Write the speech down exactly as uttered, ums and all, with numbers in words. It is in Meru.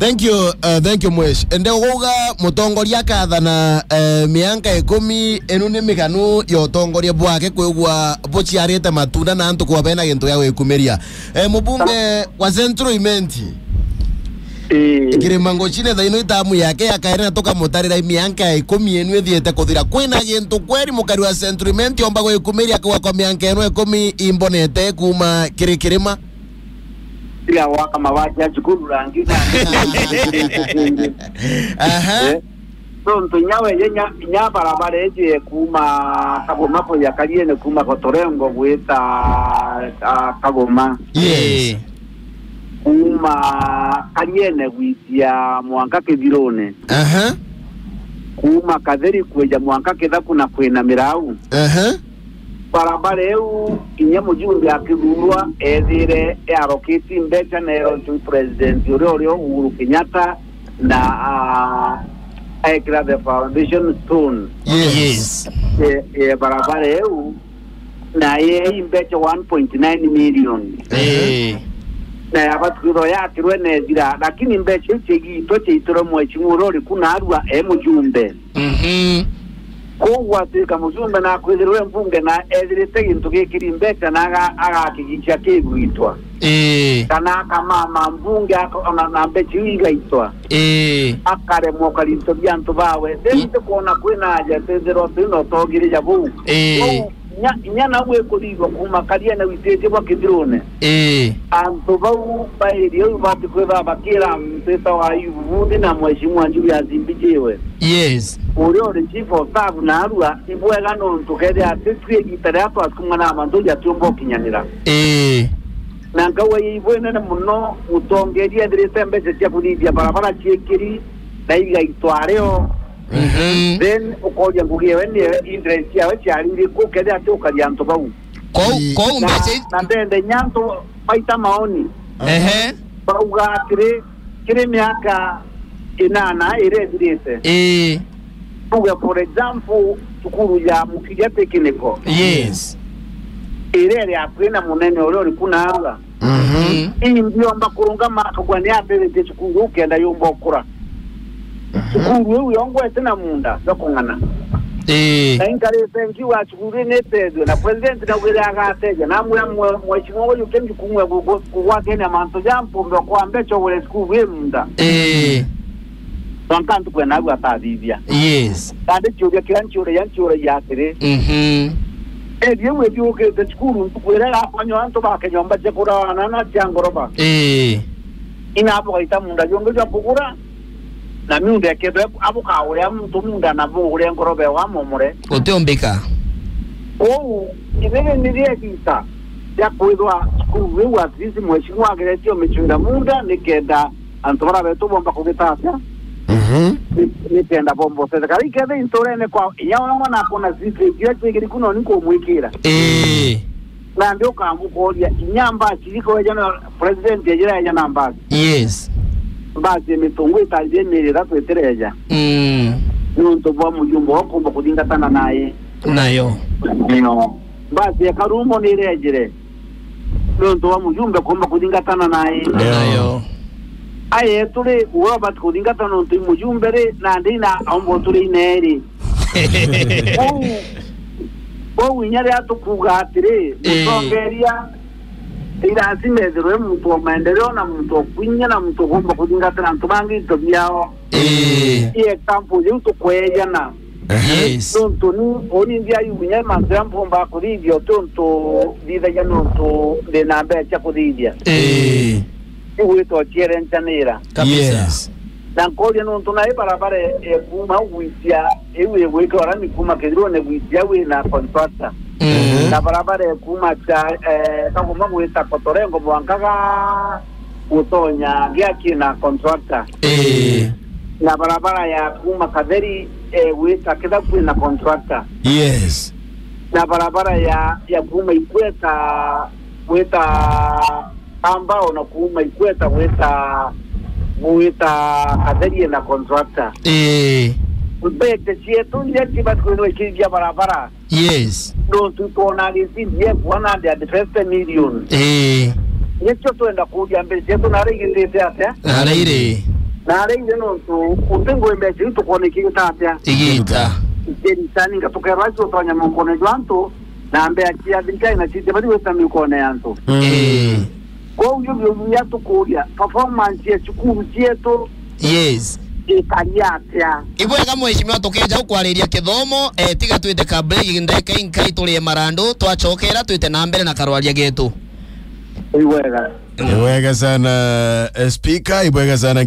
Thank you, uh, thank you, Mwesh. Nde gauga mutongoria akathana, eh, mianka ikumi, inu ni miganu ya utongoria bwake kwigua buciarite matunda na antu kuba bena gintu gia gwikumiria. Eh, mubunge wa Central Imenti, Ii. Kirima Nguchine thaino itamu yake ya kairi na tukamutarira mianka ya ikumi inu ithiite kuthira. Kwina gintu kweri mukari wa Central Imenti omba gwikumiria kwa, kwa mianka inu ikumi imbonete kuma kiri Kirima? Tiga gwaka mabati ya cukuru rangi na Aha. Eh, nontu inya we, inya, inya barabara iji kuuma Kagoma kuja Kariene, kuuma Gotorengo gwita, ah, Kagoma. Yes. Kuuma Kariene gwitia mwanka Kithirone. Aha. Kuuma Katheri kweja mwanka Kithaku na kwina Mirau. Aha. Barabara iu, inya mujumbe akithurwa, ethire earoketi mbeca na erontwe president uria urio Uhuru Kenyatta, na, ah, aekira the foundation stone. Yes. Yes. Ye, ye barabara iu, na ye i mbeca one point nine million. Eh. Na yabatukirwa yakirwe na ethira, lakini mbeca iu cigiitwe ciaitirwe mheshimiwa uria uri ku narua e mujumbe. Mhm. Kou gwatuika mujumbe na akwithirwe mbunge na ethirite gintu gikiri mbeca na aga-, agakigicia kigwitwa. Ii. Kana akamama mbunge aka-, ona na mbeca iu igaitwa. Ii. Akaremwa ukarinto bia antu bawe. Then I- ndikwona kwina aja twithirwa twina utogirija buu. Ii. Kou inya, inya nau ikuthithwa kuuma Kariene wititie bwa Kithirune. Ii. Antu bau ba area iu batikwithirwa bakira muntu witawa Ayubu Bundi na Mheshimiwa Julius Mbijiwe. Yes. Uria uri chief of staff narua, ibwega nontu kethira ati twi igita riria twasukumana na mantu jatiumba ukinyanira. Ii. Na nkauga ibwe nene muno, mutongeria ethirite mbeca cia kuthithia barabara ciikiri na igaitwa ario. Mhm. Then ukoria ngugi ewe ni interest yawe ciari iriku kethira ati ukaria antu bau. Kou, ii, kou na, mbeca i- na ndende inya antu baita maoni. Ehe. Bauga atiri, kiri miaka inana iria ithirite. Ii. Tuge, for example, cukuru ya Mukiria Technical. Yes. Iria iri akui na munene uria uri ku narua. Mhm. Ii ndiomba kurungama akagua ni ambiritie cukuru ukenda yumba ukura. Mhm. Cukuru iu yongwa iti na munda jwa kung'ana. Ii. Na inkarite nkiuga cukuru ii ni itethue, na president naugire agateja, na amwira mwe-, mheshimiwa uyu ke jukumu ya kugu-, kugwatania mantu ja mpumbe kwa mbeca ugure cukuru ii munda. Ii. Mwanka ntuku ya narua atathithia. Yes. Kandi ciuria kiria nchiuragia, nchiuragia atiri. Mhm. Ethie iu ithiurukite cukuru ntuku iria irakwanywa antu bake nyomba cia kuraana na cia ngoroba. Ii. Ina bugaita munda jungi jwa kugura, na miunda ikethwe abukaguria muntu munda na buguria ngoroba ewe amomore. Utiumbika. Kou, ithiri ni ria igita ria kwithwa cukuru iu at least mheshimiwa ageretie umichwira munda nikenda antu bara betu bomba kugita atia? Mhm. Ni, nikenda bomba uteetheka. Ikethira inturene kwa inya wangwa na akona secret iria ciigiri kuno ni kumwikira. Ii. Nandi ukamukoria, inya mbasi iri kweja na president ejira eja na mbasi? Yes. Mbasi ya mitungu itarire miri ithatu itireja. Mm. Niuntu bwa mujumbe ukumba kuthingatana naye. Nayo. Nio. Mbasi ya Karumo ni irejire. Niuntu bwa mujumbe kumba kuthingatana naye. Nayo. Aye turi, uwe ubati kuthingatana niuntu i mujumbe ri, nandi ina aumba uturi ine ri. Kou, kou inya riria tukuuga atiri, ii, mutongeria, i lazima ethirwe muntu wa maendeleo na muntu wa kwinya na muntu ugomba kuthingatira antu bangi into biao. Ii. I example jiu tukwejana. Ehe. Yes. Nontu ni, uni nthia yu inya mantu ya mpumba kuthithia uti untu thithagia nontu ndina mbeca kuthithia. Ii. Igwitwa ciere ncanira. Kabisa. Yes. Na nkoria nontu na i barabara e kuma ugwitia iu igwikirwa rami kuma Kithirone gwitia wi na contractor. Mm. Na barabara e kuma cha, eh, Kagoma gwita Kotorengo mwanka ga gutonya giaki na contractor. Eh. Na barabara ya kuma Katheri, eh, gwita Kithaku na contractor. Yes. Na barabara ya, ya kuma Ikweta gwita Ambao na kuuma Ikweta gwita, gwita Katherie na contractor. Ii. Mbeca cietu iria cibati kwithirwa ikithithia barabara. Yes. Nontu twona gicindi gia one hundred fifty million. Ii. Nikio twenda kuuria mbeca cietu nari igitite atia? Nari iri. Nareire nontu, uti ngwembe acio tukone kigita atia. Igita. Ikirita ninga tukerwa acio utonya mokone jwa antu, na mbea cia thirikari na citia bari gwita mikone ya antu. Mm. Kou nibio biria tukuria, performance ya cukuru cietu Yes. Ikaria atia? Ibwega mheshimiwa, tukeja ukwariria kithomo, eh, tiga twite ka break ndeka inkai turie marandu, twacokera twite na mbere na karwaria getu. Ibwega. Ibwega sana, eh, speaker, ibwega sana.